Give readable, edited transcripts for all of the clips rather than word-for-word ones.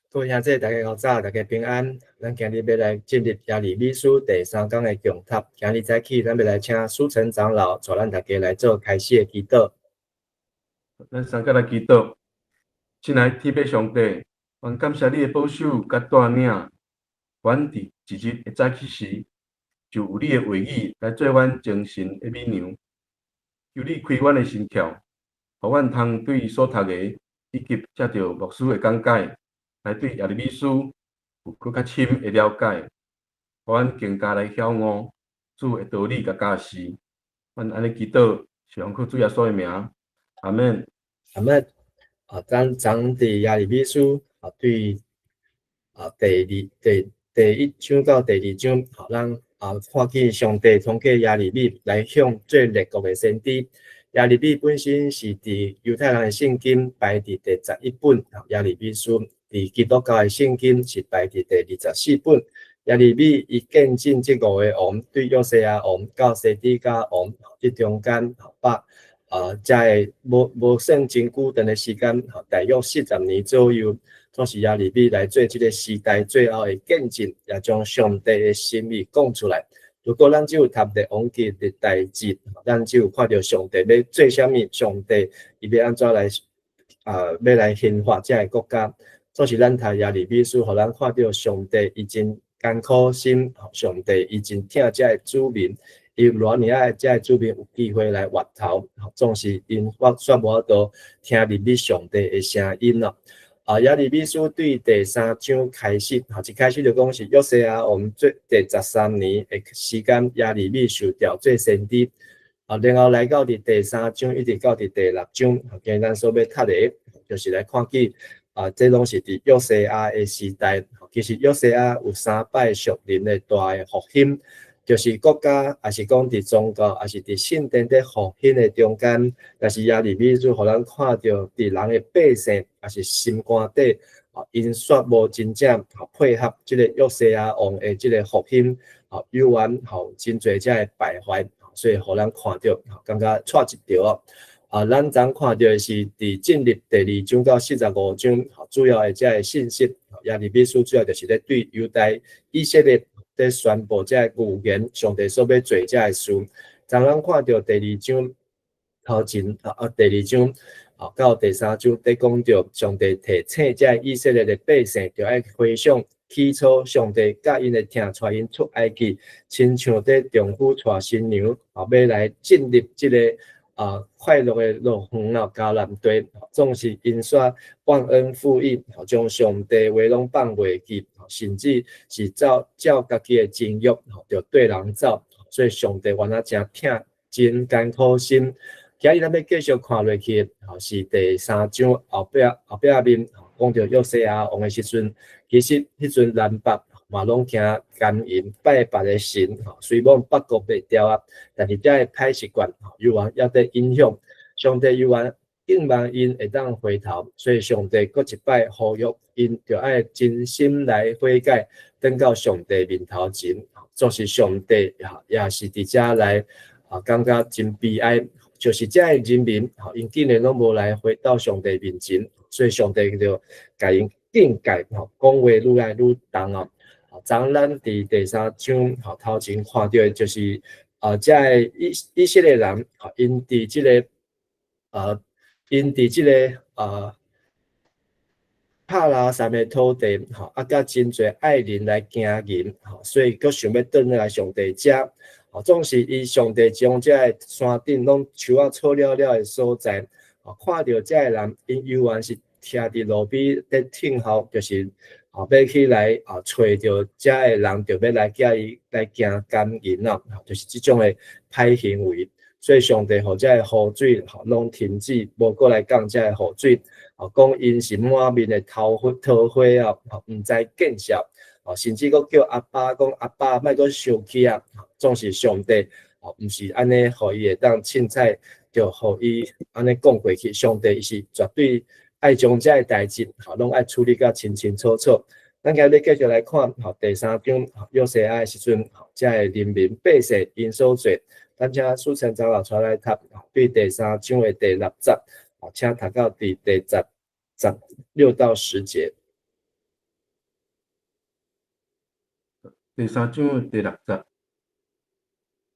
各位兄弟，大家好早，大家平安。咱今日欲來進入耶利米書第三講的共讀。今日早起，咱欲來請書成長老帶咱大家來做開始的祈禱。咱三個來祈禱，親愛天父上帝，阮感謝你的保守佮帶領，阮佇一日的早起時，就有你的話語來做阮精神的米糧。求你開阮的心竅，予阮通對所讀的以及藉著牧師的講解，來對耶利米書有閣較深的了解，予阮更加來曉悟主的道理佮教示。阮按呢祈禱，是奉靠主耶穌的名，阿們。阿們。啊，咱昨佇耶利米書啊，對啊，第二第第一章到第二章，予咱啊看見上帝通過耶利米來向做列國的先知。耶利米本身是佇猶太人的聖經排佇第11本，耶利米書佇基督教的聖經是排佇第24本。耶利米伊見證這五个王，對約西亞王到西底家王這中間，百啊，才會無算真久長的時間，大約40年左右，總是耶利米來做這个時代最後的見證，也將上帝的心意講出來。如果咱只有讀列王紀歷代志，咱只有看著上帝欲做啥物，上帝伊欲按怎來啊，欲來刑罰這个國家。總是咱讀耶利米書，予咱看著上帝伊真艱苦心，上帝伊真疼這个子民。伊偌爾愛這个子民有機會來回頭，總是𪜶煞無法度聽入去上帝的聲音咯。啊，耶利米書對第三章開始，一開始就講是約西亞王做第13年的時間，耶利米受調做先知。啊，然後來到佇第三章，一直到佇第六章，今日咱所欲讀的，就是來看見啊，這攏是佇約西亞的時代。其實約西亞有三擺屬靈的大的復興。就是國家，抑是講佇宗教，抑是佇聖殿佇復興的中間，但是耶利米書予咱看著佇人的百姓，抑是心肝底，啊，𪜶煞無真正配合這个約西亞王的這个復興，啊，猶原吼真濟遮的敗壞，所以予咱看著，感覺掣一著哦。啊，咱昨看著的是佇進入第二章到45章，主要的遮个信息，耶利米書主要就是咧對猶大以色列佇宣布這个預言，上帝所欲做這个事。昨咱看著第二章頭前啊，第二章啊到第三章，佇講著上帝提醒這个以色列的百姓，著愛回想起初上帝佮𪜶的疼，帶𪜶出埃及，親像佇丈夫帶新娘啊，欲來進入這个啊快樂的樂園啊，迦南地，總是𪜶煞忘恩負義，將上帝話攏放袂記，甚至是照照家己的情慾，就綴人走，所以上帝原來誠疼，真艱苦心。今日咱欲繼續看落去，是第三章後壁面講著約西亞王的時陣，其實彼陣南北嘛攏行姦淫拜別的神，雖罔北國袂牢啊，但是遮个歹習慣猶原猶佇影響，上帝猶原敬望𪜶會當回頭，所以上帝閣一擺呼籲𪜶，著愛真心來悔改，轉到上帝面頭前。總是上帝也是佇遮來啊，感覺真悲哀，就是遮个人民，𪜶竟然攏無來回到上帝面前，所以上帝就共𪜶警戒，講話愈來愈重哦。昨咱佇第三章頭前看著的就是啊，遮个以色列人，𪜶佇這个帕拉珊的土地，啊，佮真濟愛人來經營，所以閣想欲轉來上帝遮，總是伊上帝將遮个山頂攏樹仔草了了的所在，看著遮个人，𪜶猶原是徛佇路邊佇等候，就是欲去來啊，揣著遮个人，就欲來佮伊來行姦淫啊，就是這種的歹行為。所以上帝予遮个雨水攏停止，無閣來降遮個雨水。講𪜶是滿面的桃花啊，毋知見笑。甚至閣叫阿爸講阿爸，莫閣生氣啊。總是上帝，毋是按呢，予伊會當凊彩，就予伊按呢講過去。上帝伊是絕對愛將遮个代誌，攏愛處理甲清清楚楚。咱今日繼續來看，第三章約西亞的時陣，遮个人民百姓𪜶所做。咱請書成長老帶來讀，對第三章的第六節，請讀到佇第十十六到十節。第三章第六節，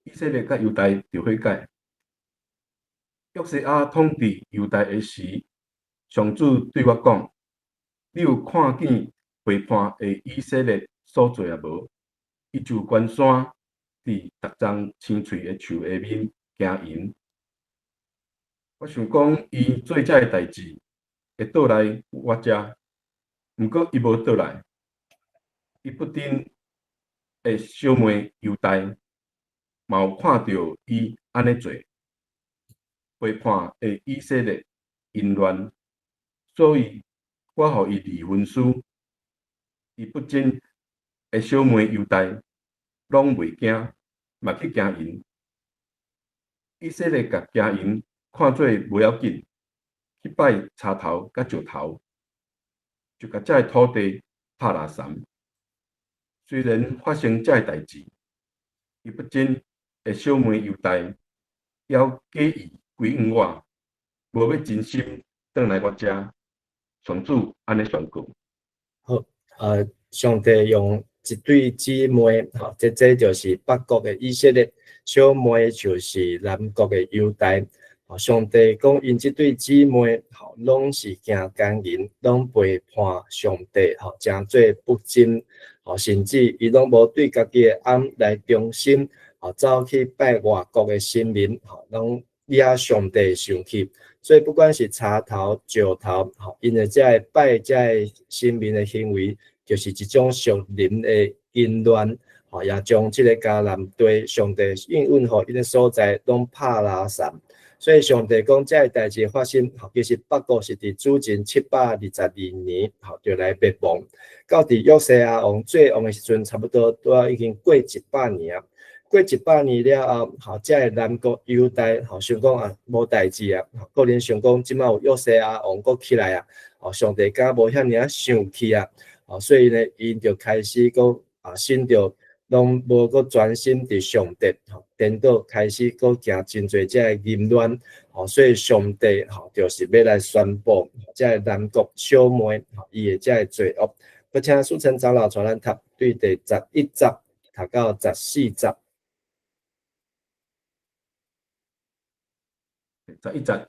以色列佮猶大著悔改。約西亞統治猶大的時，上主對我講：你有看見背叛的以色列所做的無？伊就懸山，佇逐叢青翠的樹下面行淫。我想講，伊做這个代誌會倒來我遮，毋過伊無倒來。伊不貞的小妹猶大，嘛有看著伊按呢做，背叛的以色列淫亂，所以我予伊離婚書。伊不貞的小妹猶大，攏袂驚，嘛去行淫。以色列共行淫看做無要緊，去拜柴頭佮石頭，就共這个土地拍垃圾。雖然發生這个代誌，伊不貞的小妹猶大，猶假意歸向我，無欲真心轉來我遮。上主按呢宣告。好，上帝用一對姊妹，吼，這就是北國的以色列，小妹就是南國的猶大。上帝講，𪜶這對姊妹，吼，攏是行姦淫，攏背叛上帝，吼，成做不貞，吼，甚至伊攏無對家己的翁來忠心，吼，走去拜外國的神明，吼，攏惹上帝生氣。所以不管是柴頭、石頭，吼，𪜶的這个拜這个神明的行為，就是一種屬靈的淫亂，吼，也將這个迦南地上帝應允予𪜶的所在，攏拍垃圾。所以上帝講，這个代誌發生，吼，其實北國是佇主前722年，吼，就來滅亡。到佇約西亞王做王的時陣，差不多拄仔已經過一百年啊。過一百年了後，吼，這个南國猶大，吼，想講啊，無代誌啊，可能想講這擺有約西亞王閣起來啊，吼，上帝敢無遐爾仔生氣啊，吼，所以呢，𪜶就開始閣啊，信著攏無閣專心佇上帝，吼，顛倒開始閣行真濟這个淫亂，吼，所以上帝吼，就是欲來宣布這个南國小妹，吼，伊的這个罪惡。閣請書成長老帶咱讀對第11節讀到14節。 11節，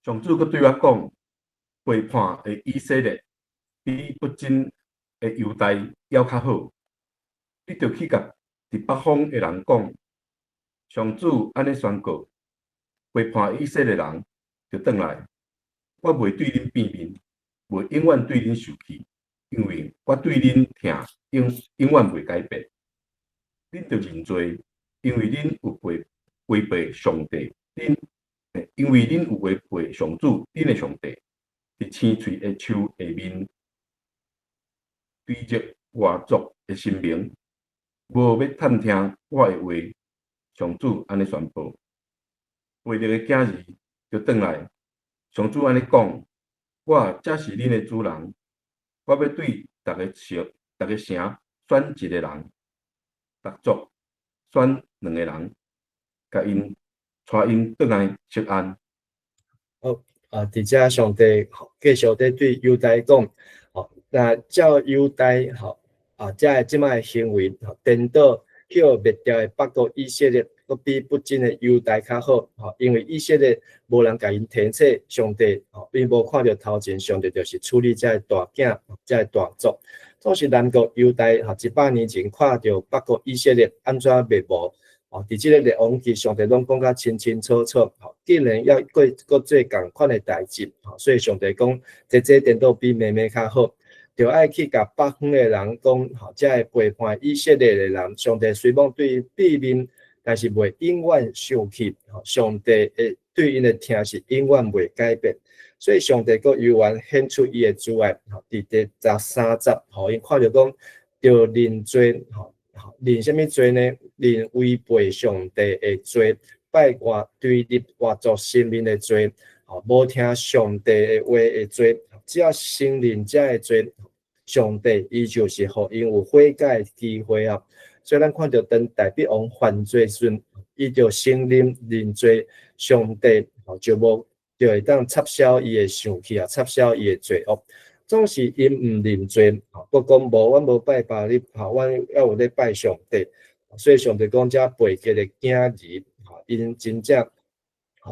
上主閣對我講：背叛的以色列比不貞的猶大猶較好。你著去共佇北方的人講，上主按呢宣告：背叛以色列人，著轉來，我袂對恁變面，袂永遠對恁受氣，因為我對恁疼永永遠袂改變。恁著認罪，因為恁有違背上帝，恁因為恁有違背上主，恁的上帝，佇青翠的樹下面，追日外族的神明，無欲探聽我的話，上主按呢宣布。悖逆的囝兒著轉來，上主按呢講：我才是恁的主人，我欲對逐个城、逐个城選一个人，逐族選兩个人，共𪜶帶𪜶轉來錫安。好，啊，佇遮上帝繼續咧對猶大講，吼，若照猶大吼，啊，這个這擺的行為，吼，顛倒去予滅掉的北國以色列，閣比不貞的猶大較好，吼，因為以色列無人共𪜶提醒，上帝吼，𪜶無看著頭前，上帝就是處理這个大囝，這个大族。總是南國猶大，吼，100年前看著北國以色列按怎滅亡，吼，佇這个列王紀，上帝攏講甲清清楚楚，吼，竟然猶閣閣做仝款的代誌，吼，所以上帝講，這顛倒比妹妹較好。著愛去共北方的人講，吼，這个背叛以色列的人，上帝雖罔對𪜶變面，但是袂永遠生氣，吼，上帝會對𪜶的疼是永遠袂改變，所以上帝閣猶原顯出伊的慈愛，吼，佇第13節，予𪜶看著講，著認罪，吼，認啥物罪呢？認違背上帝的罪，拜外對立外族神明的罪，吼，無聽上帝的話的罪，只要承認這个罪，上帝伊就是予𪜶有悔改的機會啊。所以咱看著當大衛王犯罪時陣，伊就承認認罪，上帝吼就無就會當插銷伊的生氣啊，插銷伊的罪惡。總是𪜶毋認罪，吼，閣講無，阮無拜巴力，吼，阮猶有咧拜上帝。所以上帝講這背結的囝兒，吼，𪜶真正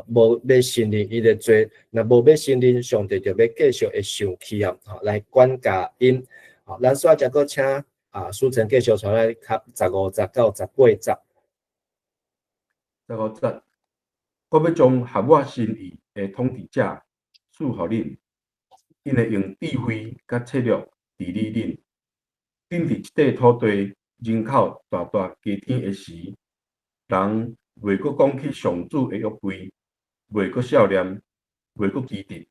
無欲承認伊的罪，若無欲承認，上帝就欲繼續會生氣啊，吼，來管教𪜶。吼，咱煞才閣請啊，書成繼續帶來讀15節到18節。十五節，我欲將合我心意的統治者賜予恁，𪜶會用智慧佮策略治理恁。恁佇這塊土地人口大大加添的時，人袂閣講起上主的約櫃，袂閣數念，袂閣記得。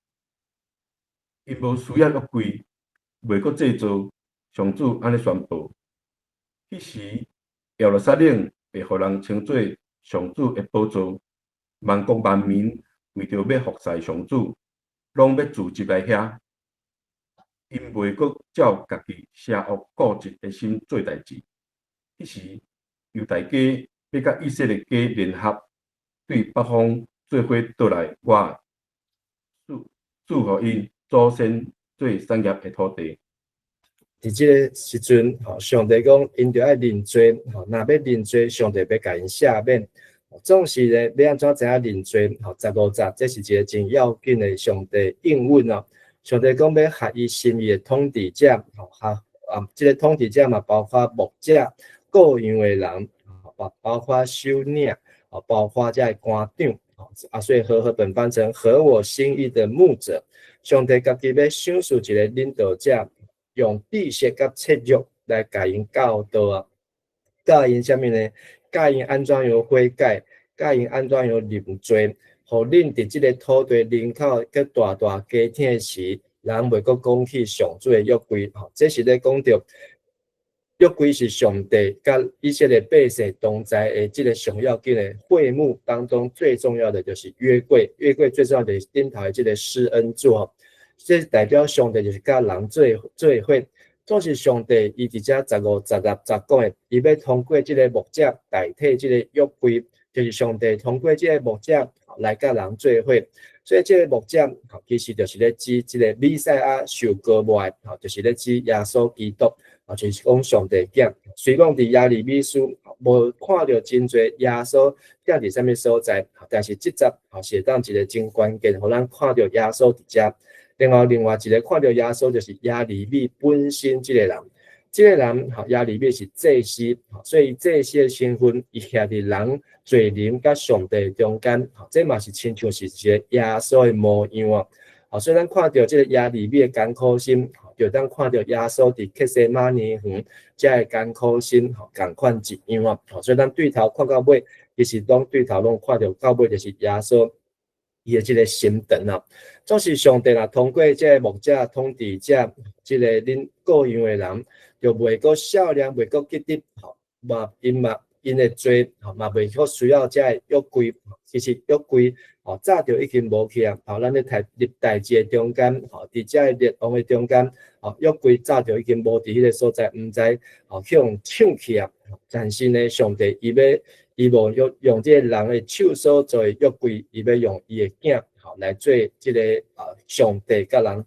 𪜶無需要約櫃，袂閣製造。上主按呢宣布。彼時，耶路撒冷會予人稱做上主的寶座，萬國萬民為著欲服侍上主，攏欲聚集來遐。𪜶袂閣照家己邪惡固執的心做代誌。彼時，猶大家欲佮以色列家聯合，對北方做伙倒來，我賜賜予𪜶祖先做產業的土地。佇這个時陣，吼，上帝講，𪜶著愛認罪，吼，若欲認罪，上帝欲共𪜶赦免。總是咧，欲按怎知影認罪？吼，十五節，這是一个真要緊的上帝應允哦。上帝講欲合伊心意的統治者，吼，哈啊，這个統治者嘛，包括牧者、顧羊的人，包括首領，包括這个官長，啊，所以和合本翻成合我心意的牧者。上帝家己欲賞賜一个領導者，用知識佮策略來共𪜶教導啊，教𪜶啥物呢？教𪜶按怎樣悔改，教𪜶按怎樣認罪，予恁佇這个土地人口閣大大加添時，人袂閣講起上主的約櫃。吼，這是咧講著約櫃是上帝佮以色列百姓同在的這个上要緊的會幕當中，最重要的就是約櫃。約櫃最重要就是頂頭的這个施恩座。這代表上帝就是佮人做做伙，總是上帝伊佇遮十五節六節講的，伊欲通過這个牧者代替這个約櫃，就是上帝通過這个牧者來佮人做伙。所以這个牧者其實就是咧指這个彌賽亞受膏抹的，吼，就是咧指耶穌基督，啊，就是講上帝囝。雖講佇耶利米書無看著真濟耶穌踮佇啥物所在，但是這節吼是會當一个真關鍵，予咱看著耶穌佇遮。另外，另外一个看著耶穌就是耶利米本身這个人，這个人吼，耶利米是祭司，所以祭司的身份，伊徛佇人罪人佮上帝中間，這嘛是親像是一个耶穌的模樣啊。所以咱看著這个耶利米的艱苦心，就當看著耶穌佇客西馬尼園遮的艱苦心，吼，仝款一樣啊。所以咱對頭看到尾，其實攏對頭攏看著到尾就是耶穌伊的這个心腸啊。總是上帝若通過這个牧者、統治者，這个恁顧羊的人，就袂閣數念，袂閣記得，吼，嘛𪜶嘛𪜶的罪，吼，嘛袂閣需要這个約櫃。其實約櫃，吼，早就已經無去啊。吼，咱咧讀歷代志的中間，吼，佇這个列王的中間，吼，約櫃早就已經無佇彼个所在，毋知吼去予搶去啊。但是呢，上帝伊欲伊無用用這个人的手所做的約櫃，伊欲用伊的囝，吼，來做這个啊上帝佮人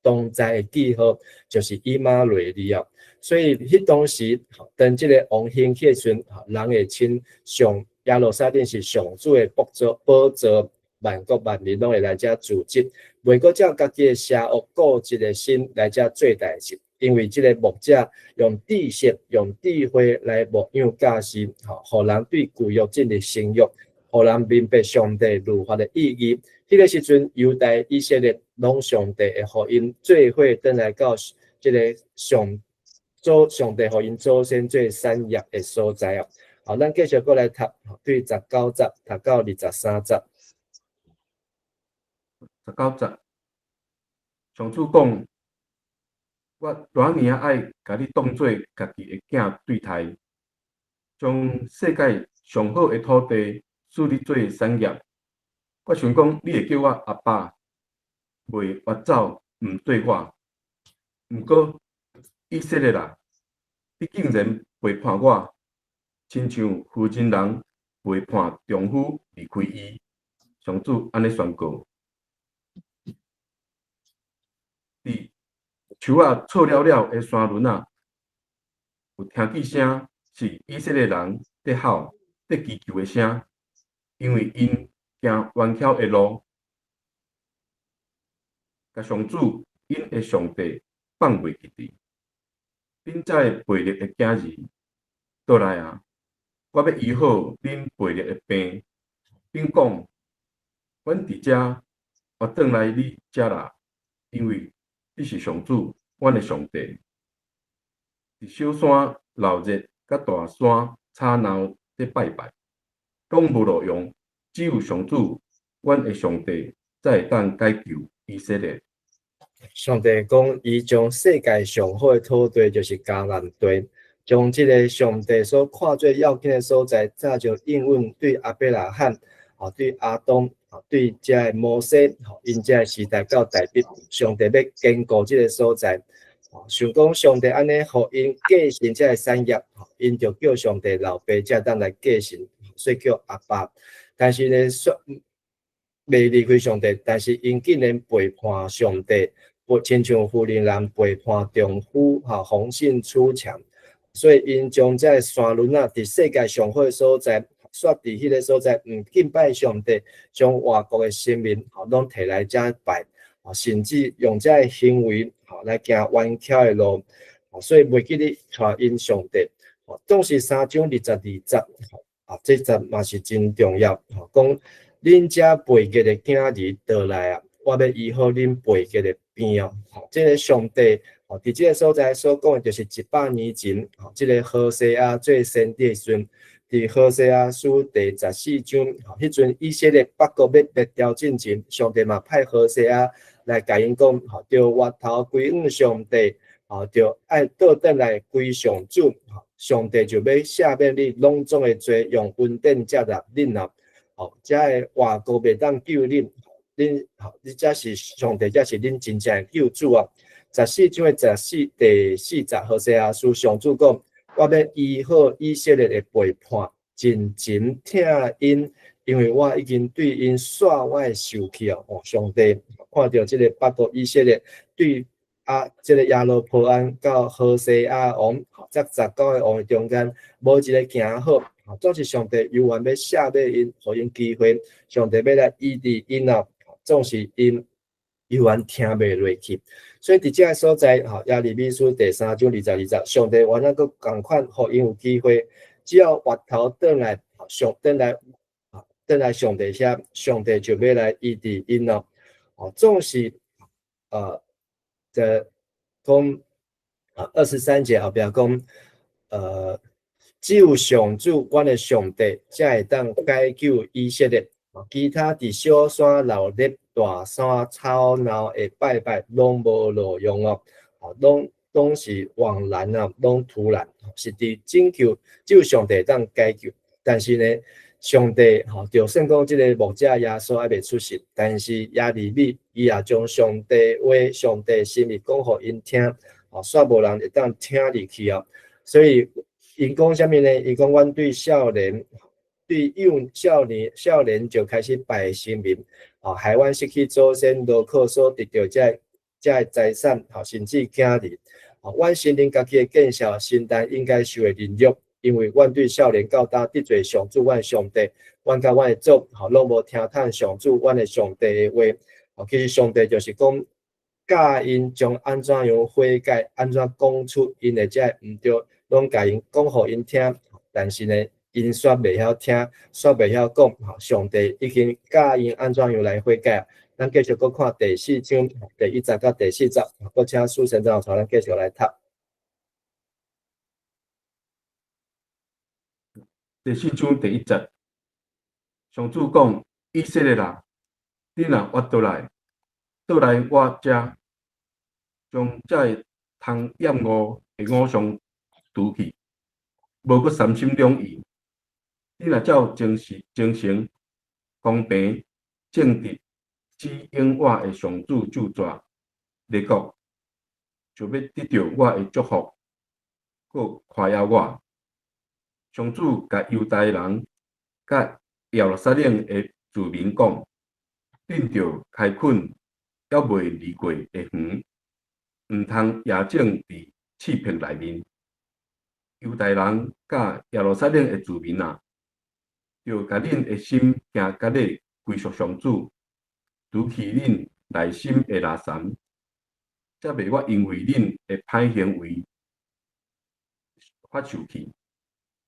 同在的記號，就是以馬內利哦。所以彼當時，當這个王興起的時陣，人會稱上耶路撒冷是上主的寶座，寶座，萬國萬民攏會來遮聚集，袂閣照家己的邪惡固執的心來遮做代誌。因為這个牧者用知識、用智慧來牧養教示，吼，予人對舊約進入新約，予人明白上帝律法的意義。彼个時陣，猶大、以色列攏上帝會予𪜶做伙轉來到這个上祖上帝予𪜶祖先做產業的所在哦。好，咱繼續閣來讀，對十九節讀到23節。十九節，上主講：我偌爾仔愛共你當做家己的囝對待，將世界上好的土地賜你做產業。我想講，你會叫我阿爸，袂越走毋綴我。毋過以色列啊，你竟然背叛我，親像婦人人背叛丈夫離開伊。上主按呢宣告。佇樹仔錯了了的山崙仔，有聽見聲，是以色列人佇吼、佇祈求的聲，因為𪜶行彎曲的路，共上主𪜶的上帝放袂記得。恁遮的悖逆的囝兒，倒來啊！我欲醫好恁悖逆的病。恁講，阮佇遮，我轉來你遮啦，因為你是上主，阮的上帝。佇小山鬧熱，佮大山吵鬧佇拜拜，攏無路用。只有上主，阮的上帝，才會當解救以色列。上帝講，伊將世界上好的土地就是迦南地，將這个上帝所看做要緊的所在，早就應允對亞伯拉罕、對亞當、對這个摩西，𪜶這个時代到大衛，上帝欲堅固這个所在。想講上帝按呢，予𪜶繼承這个產業，𪜶就叫上帝老爸，才會當來繼承，所以叫阿爸。但是呢，煞袂離開上帝，但是𪜶竟然背叛上帝，親像婦人人背叛丈夫，紅杏出牆，所以𪜶將這个山崙仔，佇世界上好的所在，煞佇彼个所在，毋敬拜上帝，將外國的神明，攏提來遮拜，甚至用這个行為，來行彎曲的路，所以袂記得帶𪜶上帝。總是三章22節，這節嘛是真重要，講恁遮悖逆的囝兒倒來啊，我欲醫好恁悖逆的病哦。這个上帝，佇這个所在所講的，就是100年前，這个何西阿做先知的時陣，佇何西阿書第14章，彼陣以色列北國欲滅掉進前，上帝嘛派何西阿來共𪜶講，著回頭歸向上帝，著愛倒轉來歸上主，上帝就欲赦免你攏總的罪，用恩典接納恁啊。遮个外國袂當救恁，恁，你才是上帝，才是恁真正的救主啊！14章的14第四節，何西阿書上主講：我欲醫好以色列的背叛，盡情疼𪜶，因為我已經對𪜶煞我的受氣哦。上帝看著這个北國以色列對這个耶羅波安到何西阿王，這19個王的中間，無一个行好。總是上帝猶原欲赦免𪜶，予𪜶機會，上帝欲來醫治𪜶啊，總是𪜶猶原聽袂落去。所以佇這个所在，耶利米書第3章22節，上帝原來閣仝款，予𪜶有機會，只要回頭轉來，上轉來，轉來上帝遐，上帝就欲來醫治𪜶咯。總是，這講，23節後壁講，只有上主，阮的上帝，才會當解救以色列。其他佇小山鬧熱、大山吵鬧的拜拜，攏無路用哦。攏是枉然啊，攏徒然，是佇拯救，只有上帝會當解救。但是呢，上帝就算講這个牧者耶穌猶未出世，但是耶利米伊也將上帝話、上帝心意講予𪜶聽，煞無人會當聽入去哦。所以𪜶講啥物呢？伊講阮對少年，對幼少年少年就開始拜神明，害阮失去祖先羅克所得著這个財產，甚至囝兒，阮承認家己的見笑，承擔應該受的凌辱，因為阮對少年到今得罪上主，阮上帝，阮佮阮的祖，攏無聽從上主，阮的上帝的話，其實上帝就是講教𪜶將按怎樣悔改，按怎講出𪜶的這个毋對，攏共𪜶講予𪜶聽，但是呢，𪜶煞袂曉聽，煞袂曉講，上帝已經教𪜶按怎樣來悔改。咱繼續閣看第四章第一節到第四節，閣請蘇神長帶咱繼續來讀。第四章第一節，上主講：以色列啊，你若回倒來，倒來我遮，將這个通厭惡的偶像除去，無閣三心兩意。你若照誠實、忠誠、公平、正直指引我的上主咒詛，列國就欲得著我的祝福，閣誇耀我。上主共猶大人佮耶路撒冷的子民講：恁著開墾猶未犁過的園，毋通夜種佇翅芘內面。猶大人佮耶路撒冷的子民啊，著共恁的心行割禮歸屬上主，除去恁內心的垃圾，才袂我因為恁的歹行為發受氣，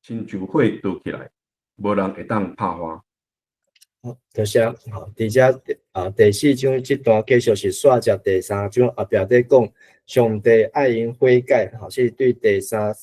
親像火燒起來，無人會當拍壞。好，多謝。好，佇遮啊，第四章這段繼續是煞接第三章後壁咧講，上帝愛𪜶悔改，吼，是對第三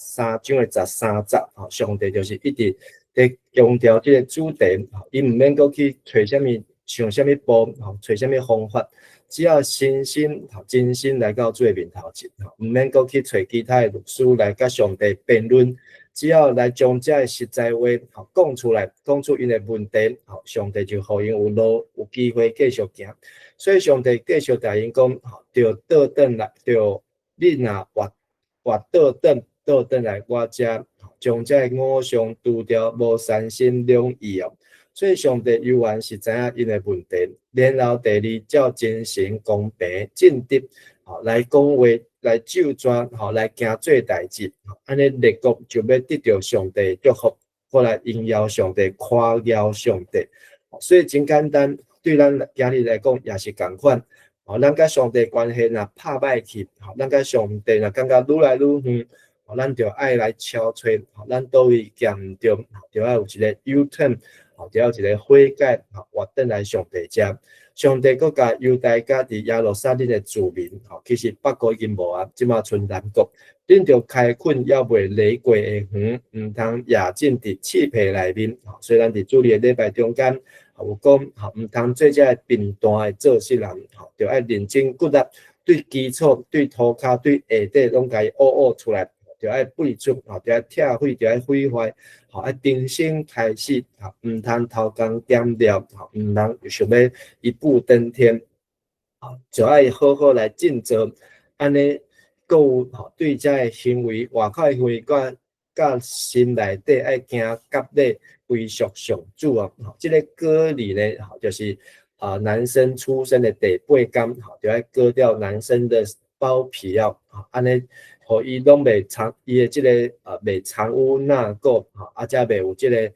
章的13節，吼，上帝就是一直佇強調這個主題，伊毋免閣去揣啥物想啥物步，吼，揣啥物方法，只要誠心、真心來到主的面頭前，吼，毋免閣去揣其他的律師來佮上帝辯論。只要來將這个實在話吼講出來，講出𪜶的問題，吼，上帝就予𪜶有路有機會繼續行。所以上帝繼續共𪜶講，吼，著倒轉來，著恁若活活倒轉倒轉來我遮，將這个偶像除掉，無三心兩意哦。所以上帝猶原是知影𪜶的問題，然後第二照真誠、公平、正直，吼來講話，來咒詛，吼來行做代誌，按呢列國就欲得著上帝的祝福，過來榮耀上帝、誇耀上帝。所以真簡單，對咱今日來講也是仝款。吼，咱佮上帝關係若拍歹去，吼，咱佮上帝若感覺愈來愈遠，吼，咱就愛來敲揣，吼，咱佗位行毋著，就愛有一個 U turn，吼，就愛有一個悔改，吼，活轉來上帝遮。上帝閣共猶大佮佇耶路撒冷的子民，吼，其實北國已經無啊，這馬賰南國。恁著開墾猶未犁過的園，毋通夜種佇翅芘內面。吼，雖然佇主日的禮拜中間有講，吼，毋通做這个貧惰的做事人，吼，著愛認真骨力，對基礎、對塗跤、對下底攏共伊挖挖出來，著愛廢出，吼，著愛拆毀，著愛毀壞，吼，愛重新開始，吼，毋通偷工減料，吼，毋通想欲一步登天，吼，就愛好好來振作，按呢，閣有吼，對這个行為外口的行為，佮佮心內底愛行割禮歸屬上主啊，吼，這个割禮呢，吼，就是啊男生出生的第八工，吼，就愛割掉男生的包皮啊，按呢，予伊攏袂藏，伊的這个啊袂藏污納垢，吼，啊才袂有這个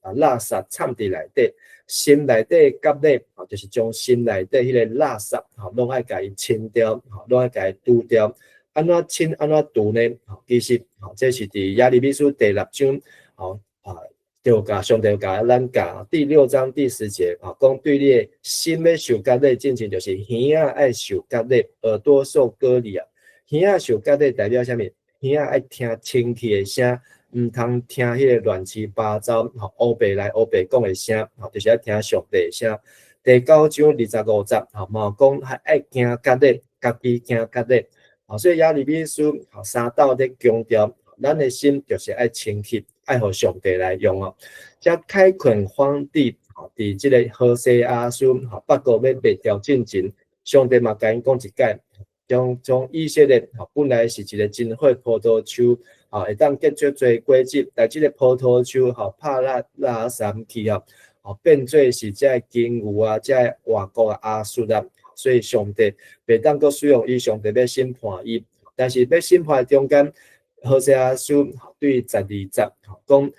啊垃圾摻佇內底，心內底割禮，吼，就是將心內底彼个垃圾，吼，攏愛共伊清掉，吼，攏愛共伊除掉。按怎清按怎除呢？吼，其實吼，這是佇耶利米書第六章，吼啊，就共上帝共咱教第六章第10節，吼，講對你的心欲受割禮，進前就是耳仔愛受割禮，耳朵受割禮啊。耳仔受割禮代表啥物？耳仔愛聽清氣的聲，毋通聽彼个亂七八糟，吼，烏白來烏白講的聲，吼，就是愛聽上帝的聲。第九章25節，吼，嘛有講還愛行割禮，家己行割禮。吼，所以耶利米書吼三道咧強調，咱的心就是愛清氣，愛予上帝來用哦。遮開墾荒地，吼，佇這个何西阿書，吼，北國欲滅掉進前，上帝嘛共𪜶講一擺，將以色列，吼，本來是一个真好的葡萄樹，吼，會當結出濟果子，但這个葡萄樹，吼，拍爛垃圾去啊，吼，變做是這个金牛啊，這个外國的亞述啊。所以上帝袂當閣使用伊，上帝欲審判伊，但是欲審判中間，何西阿書對12節講，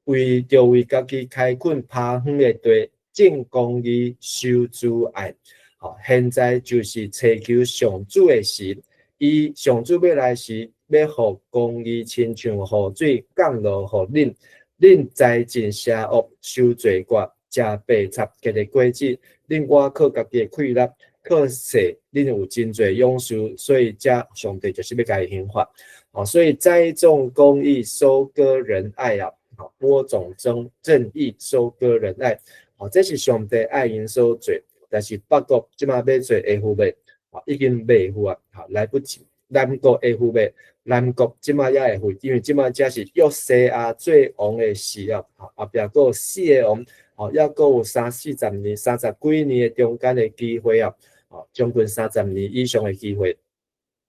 為著為家己開墾拍園的地，種公義，修慈愛。吼，現在就是尋求上主的時，伊上主欲來時，欲予公義親像雨水降落予恁，恁栽盡邪惡，受罪過，食白賊結的果子，恁倚靠家己的氣力。靠勢，恁有真濟勇士，所以遮上帝就是欲共伊刑罰。哦，所以栽種公義，收割仁愛啊！吼，播種正義，收割仁愛。哦，這是上帝愛𪜶所做，但是北國這馬欲做會赴袂？哦，已經袂赴啊！吼，來不及。南國會赴袂？南國這馬也會赴，因為這馬才是約西亞做王的時候，吼，後壁閣有四个王，吼，猶閣有三四十年、三十幾年的中間的機會啊！吼，將近三十年以上的機會，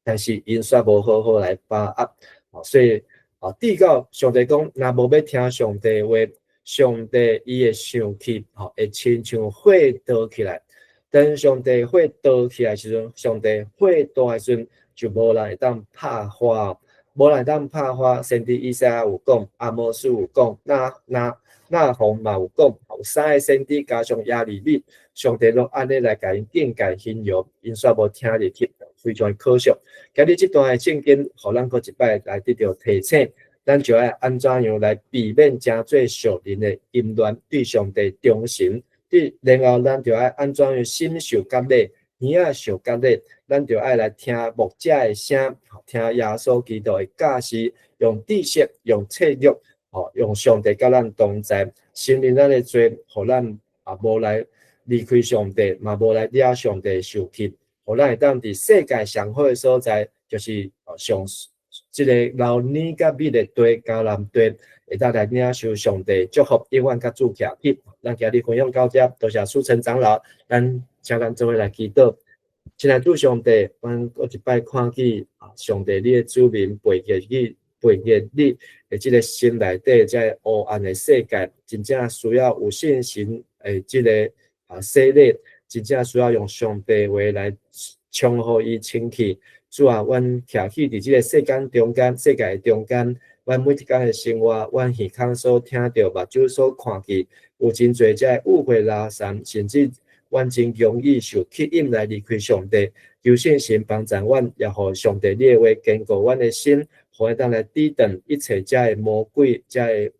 但是𪜶煞無好好來把握，吼，所以啊，直到上帝講，若無欲聽上帝話，上帝伊會生氣，吼，會親像火燒起來。當上帝火燒起來時陣，上帝火大的時陣，就無人會當拍花，無人會當拍花。先知以賽亞有講，阿摩司有講，那鴻嘛有講，有三个先知加上耶利米，上帝攏按呢來共𪜶警戒形容，𪜶煞無聽入去，非常可惜。今日這段的聖經，予咱閣一擺來得著提醒，咱就愛按怎樣來避免成做屬靈的淫亂，對上帝忠誠。對，然後咱就愛按怎樣心受割禮，耳仔受割禮，咱就愛來聽牧者的聲，聽耶穌基督的教示，用知識，用策略，吼，用上帝佮咱同在，承認咱的罪，予咱也無來離開上帝，嘛無來惹上帝受氣，予咱會當佇世界上好的所在，就是上這個流奶佮蜜的地，迦南地，會當來領受上帝祝福，永遠佮主徛起。咱今日分享到這，多謝蘇成長老，咱請咱做伙來祈禱。親愛主上帝，阮閣一擺看見啊，上帝你的子民背逆你，背逆你的這个心內底，這个黑暗的世界，真正需要有信心的這个洗禮，真正需要用上帝話來沖予伊清氣。主啊，阮徛起佇這个世間中間，世界的中間，阮每一工的生活，阮耳孔所聽著，目睭所看見，有真濟這个誤會拉散，甚至阮真容易受吸引來離開上帝。求聖神幫助阮，也予上帝你的話堅固阮的心，予會當來抵擋一切這个魔鬼、這个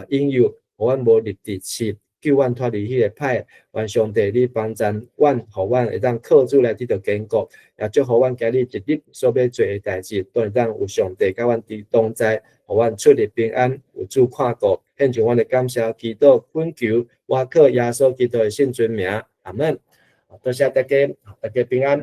引誘，予阮無入佇刺，救阮脫離彼个歹。願上帝你幫助阮，予阮會當靠主來得著堅固，也祝福阮今日一日所欲做的代誌，都會當有上帝佮阮佇同在，予阮出入平安，有主看顧。獻上阮的感謝，祈禱懇求，我靠耶穌基督的聖尊名，阿門。多謝大家，大家平安。